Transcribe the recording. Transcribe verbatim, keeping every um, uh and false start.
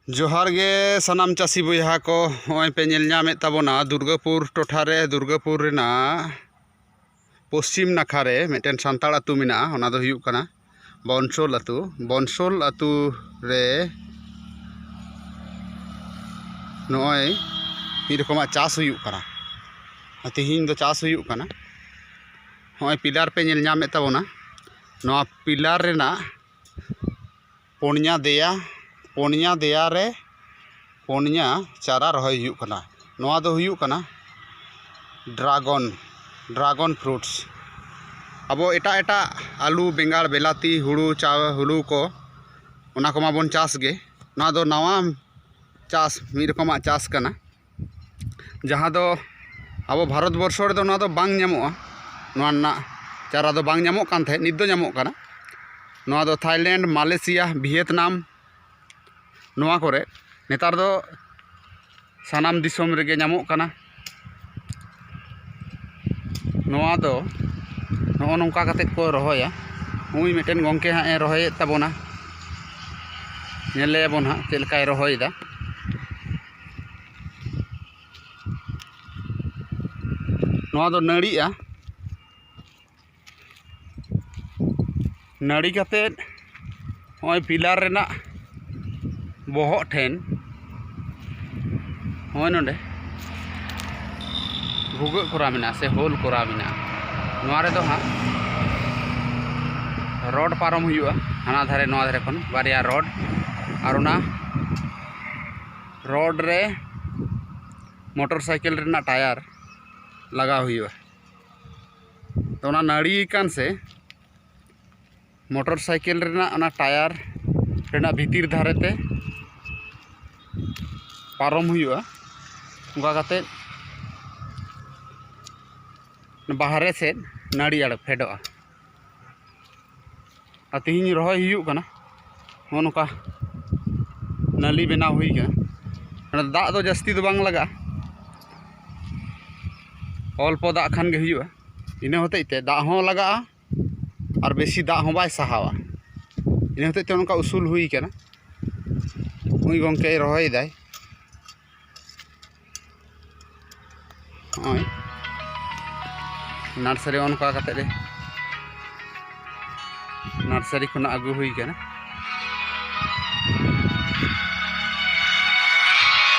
ᱡᱚᱦᱟᱨ ᱜᱮ ᱥᱟᱱᱟᱢ ᱪᱟᱹᱥᱤ ᱵᱚᱭᱦᱟ ᱠᱚ᱾ ᱦᱚᱸᱜᱼᱚᱭ ᱯᱮ ᱧᱮᱞ ᱧᱟᱢᱮᱫ ᱛᱟᱵᱚᱱᱟ ᱫᱩᱨᱜᱟᱹᱯᱩᱨ ᱴᱚᱴᱷᱟ ᱨᱮ, ᱫᱩᱨᱜᱟᱹᱯᱩᱨ ᱨᱮᱱᱟᱜ ᱯᱚᱥᱪᱤᱢ ᱱᱟᱠᱷᱟ ᱨᱮ ᱢᱤᱫᱴᱮᱱ ᱥᱟᱱᱛᱟᱲ ᱟᱹᱛᱩ ᱢᱮᱱᱟᱜᱼᱟ᱾ ᱚᱱᱟ ᱫᱚ ᱦᱩᱭᱩᱜ ᱠᱟᱱᱟ ᱵᱚᱱᱥᱳᱞ ᱟᱹᱛᱩ᱾ ᱵᱚᱱᱥᱳᱞ ᱟᱹᱛᱩ ᱨᱮ ᱱᱚᱜᱼᱚᱭ ᱢᱤᱫ ᱨᱚᱠᱚᱢᱟᱜ ᱪᱟᱥ ᱦᱩᱭᱩᱜ ᱠᱟᱱᱟ᱾ ᱛᱮᱦᱮᱧ ᱫᱚ ᱪᱟᱥ ᱦᱩᱭᱩᱜ ᱠᱟᱱᱟ, ᱱᱚᱜᱼᱚᱭ ᱯᱤᱞᱟᱨ ᱯᱮ ᱧᱮᱞ ᱧᱟᱢᱮᱫ ᱛᱟᱵᱚᱱᱟ᱾ ᱱᱚᱣᱟ ᱯᱤᱞᱟᱨ ᱨᱮᱱᱟᱜ ᱯᱩᱱᱭᱟ ᱫᱮᱭᱟ, ᱯᱩᱱᱭᱟ ᱫᱮᱭᱟ ᱨᱮ ᱯᱩᱱᱭᱟ ᱪᱟᱨᱟ ᱨᱚᱦᱚᱭ ᱦᱩᱭᱩᱜ ᱠᱟᱱᱟ᱾ ᱱᱚᱣᱟ ᱫᱚ ᱦᱩᱭᱩᱜ ᱠᱟᱱᱟ dragon, dragon fruits᱾ ᱟᱵᱚ ᱮᱴᱟᱜ ᱮᱴᱟᱜ ᱟᱹᱞᱩ, ᱵᱮᱸᱜᱟᱲ, ᱵᱮᱞᱟᱛᱤ, ᱦᱩᱲᱩ, ᱪᱟ, ᱦᱩᱲᱩ ᱠᱚ, ᱚᱱᱟ ᱠᱚᱢᱟ ᱵᱚᱱ ᱪᱟᱥ ᱜᱮ᱾ ᱱᱚᱣᱟ ᱫᱚ ᱱᱟᱣᱟ ᱪᱟᱥ, ᱢᱤᱫ ᱨᱚᱠᱚᱢᱟᱜ ᱪᱟᱥ ᱠᱟᱱᱟ, ᱡᱟᱦᱟᱸ ᱫᱚ ᱟᱵᱚ ᱵᱷᱟᱨᱚᱛ ᱵᱚᱨᱥᱚ ᱨᱮᱫᱚ ᱱᱚᱣᱟ ᱫᱚ ᱵᱟᱝ ᱧᱟᱢᱚᱜᱼᱟ᱾ ᱱᱚᱣᱟ ᱨᱮᱱᱟᱜ ᱪᱟᱨᱟ ᱫᱚ ᱵᱟᱝ ᱧᱟᱢᱚᱜ ᱠᱟᱱ ᱛᱟᱦᱮᱸᱫ, ᱱᱤᱛ ᱫᱚ ᱧᱟᱢᱚᱜ ᱠᱟᱱᱟ᱾ ᱱᱚᱣᱟ ᱫᱚ ᱛᱷᱟᱭᱞᱮᱱᱰ, ᱢᱟᱞᱮᱥᱤᱭᱟ, ᱵᱷᱤᱭᱮᱛᱱᱟᱢ, ᱱᱚᱣᱟ ᱠᱚᱨᱮ ᱱᱮᱛᱟᱨ ᱫᱚ ᱥᱟᱱᱟᱢ ᱫᱤᱥᱚᱢ ᱨᱮᱜᱮ ᱧᱟᱢᱚᱜ ᱠᱟᱱᱟ᱾ ᱱᱚᱣᱟ ᱫᱚ ᱱᱚᱜᱼᱚ ᱱᱚᱝᱠᱟ ᱠᱟᱛᱮᱫ ᱠᱚ ᱨᱚᱦᱚᱭᱟ᱾ ᱩᱱᱤ ᱢᱤᱫᱴᱮᱱ ᱜᱚᱢᱠᱮ ᱦᱟᱸᱜ ᱮ ᱨᱚᱦᱚᱭᱮᱫ ᱛᱟᱵᱚᱱᱟ, ᱧᱮᱞᱮᱭᱟᱵᱚᱱ ᱦᱟᱸᱜ ᱪᱮᱫ ᱞᱮᱠᱟᱭ ᱨᱚᱦᱚᱭᱮᱫᱟ᱾ ᱱᱚᱣᱟ ᱫᱚ ᱱᱟᱹᱲᱤᱜᱼᱟ᱾ ᱱᱟᱹᱲᱤ ᱠᱟᱛᱮᱫ ᱱᱚᱜᱼᱚᱭ ᱯᱤᱞᱟᱨ ᱨᱮᱱᱟᱜ ᱵᱚᱦᱚᱜ ᱴᱷᱮᱱ ᱱᱚᱜᱼᱚᱭ ᱱᱚᱰᱮ ᱵᱷᱩᱜᱟᱹᱜ ᱠᱚᱨᱟᱣ ᱢᱮᱱᱟᱜᱼᱟ ᱥᱮ ᱦᱳᱞ ᱠᱚᱨᱟᱣ ᱢᱮᱱᱟᱜᱼᱟ᱾ ᱱᱚᱣᱟ ᱨᱮᱫᱚ ᱦᱟᱸᱜ ᱨᱚᱰ ᱯᱟᱨᱚᱢ ᱦᱩᱭᱩᱜᱼᱟ, ᱦᱟᱱᱟ ᱫᱷᱟᱨᱮ ᱱᱚᱣᱟ ᱫᱷᱟᱨᱮ ᱠᱷᱚᱱ ᱵᱟᱨᱭᱟ ᱨᱚᱰ, ᱟᱨ ᱚᱱᱟ ᱨᱚᱰ ᱨᱮ ᱢᱚᱴᱚᱨ ᱥᱟᱭᱠᱮᱞ ᱨᱮᱱᱟᱜ ᱴᱟᱭᱟᱨ ᱞᱟᱜᱟᱣ ᱦᱩᱭᱩᱜᱼᱟ᱾ ᱛᱚ, ᱚᱱᱟ ᱱᱟᱹᱲᱤ ᱠᱟᱱ ᱥᱮ ᱢᱚᱴᱚᱨ ᱥᱟᱭᱠᱮᱞ ᱨᱮᱱᱟᱜ ᱚᱱᱟ ᱴᱟᱭᱟᱨ ᱨᱮᱱᱟᱜ ᱵᱷᱤᱛᱤᱨ ᱫᱷᱟᱨᱮ ᱛᱮ ᱯᱟᱨᱚᱢ ᱦᱩᱭᱩᱜᱼᱟ᱾ ᱚᱱᱠᱟ ᱠᱟᱛᱮᱫ ᱵᱟᱦᱨᱮ ᱥᱮᱫ ᱱᱟᱹᱲᱤ ᱟᱲᱮ ᱯᱷᱮᱰᱚᱜᱼᱟ᱾ ᱟᱨ ᱛᱮᱦᱤᱧ ᱨᱚᱦᱚᱭ ᱦᱩᱭᱩᱜ ᱠᱟᱱᱟ᱾ ᱱᱚᱜᱼᱚ ᱱᱚᱝᱠᱟ ᱱᱟᱹᱞᱤ ᱵᱮᱱᱟᱣ ᱦᱩᱭ ᱠᱟᱱᱟ᱾ ᱚᱱᱟ ᱫᱟᱜ ᱫᱚ ᱡᱟᱹᱥᱛᱤ ᱫᱚ ᱵᱟᱝ ᱞᱟᱜᱟᱜᱼᱟ, ᱚᱞᱯᱚ ᱫᱟᱜ ᱠᱷᱟᱱ ᱜᱮ ᱦᱩᱭᱩᱜᱼᱟ᱾ ᱤᱱᱟᱹ ᱦᱚᱛᱮᱡ ᱛᱮ ᱫᱟᱜ ᱦᱚᱸ ᱞᱟᱜᱟᱜᱼᱟ ᱟᱨ ᱵᱮᱥᱤ ᱫᱟᱜ ᱦᱚᱸ ᱵᱟᱭ ᱥᱟᱦᱟᱣᱟ᱾ ᱤᱱᱟᱹ ᱦᱚᱛᱮᱡ ᱛᱮ ᱚᱱᱠᱟ ᱩᱥᱩᱞ ᱦᱩᱭ ᱠᱟᱱᱟ᱾ ᱱᱩᱭ ᱜᱚᱢᱠᱮᱭ ᱨᱚᱦᱚᱭᱮᱫᱟᱭ᱾ ᱱᱚᱜᱼᱚᱭ ᱱᱟᱨᱥᱟᱨᱤ ᱚᱱᱠᱟ ᱠᱟᱛᱮᱫ ᱮ, ᱱᱟᱨᱥᱟᱨᱤ ᱠᱷᱚᱱᱟᱜ ᱟᱹᱜᱩ ᱦᱩᱭ ᱠᱟᱱᱟ᱾